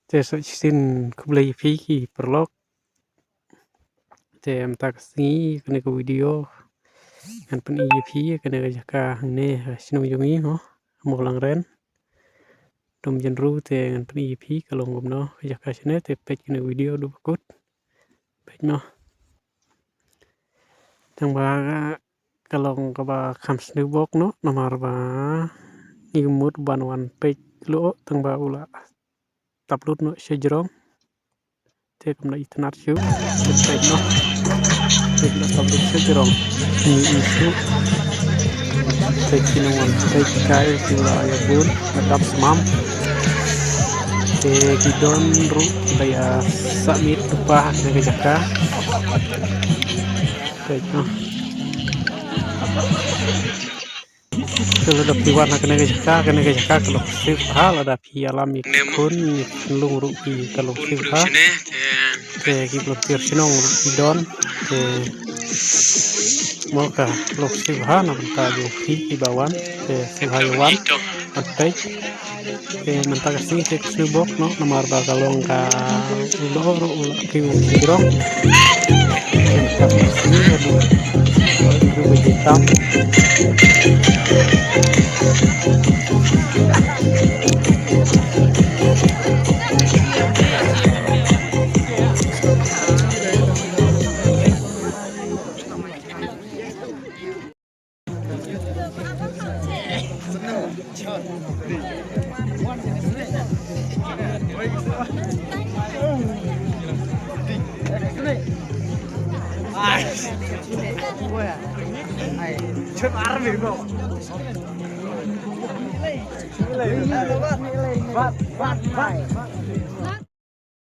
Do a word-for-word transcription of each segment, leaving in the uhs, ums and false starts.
Te sa shisien khublei ïa phi ki paralok. Te mynta ka sngi kane ka video ngan pyni ïa phi kane ka jaka hangne ha shnong jong ngi mo, ha Mawlangren. Dum Jynru te ngan pyni ïa phi ka long kumno ka jaka shane, te peit kane ka video haduh ba kut. Peit mo. Tang ba ka long kaba kham sniew bok noh, namar ba ngi mut ban wan peit luh, tang ba u la tap lut noh sha jrong. Te kam da itynnad shuh. Te peit noh. Te kam da tap lut sha jrong. Ngi i shuh. Te ki nongwan peit kai ki la ïa bun, la dap smam. Te ki don ruh ki la ïa sah miet kpa ha kane ka jaka. Peit noh. Te lada phi wan ha kane ka jaka, kane ka jaka ka long shisha lada phi ïalam ïa ki khun, ïa ki khun lung ruh ki, ka long shisha. Te ki volunteer shnong ruh ki don. Te mo ka long shisha na bynta jong phi kiba wan. Te sngewbha ïa wan ban peit. Te mynta ka sngi te ka sniew bok noh namar ba ka long ka u lor u la kiew ki jrong. Mynta ka sngi ka dei ka dei tam.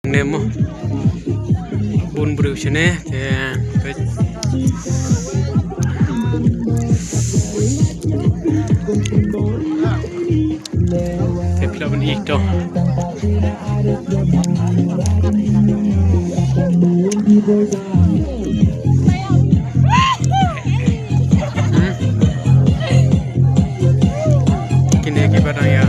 Ne mo. Bun briew shane te peit. Te phi lah ban ïohi to. Hmm. Kine kiba dang ïa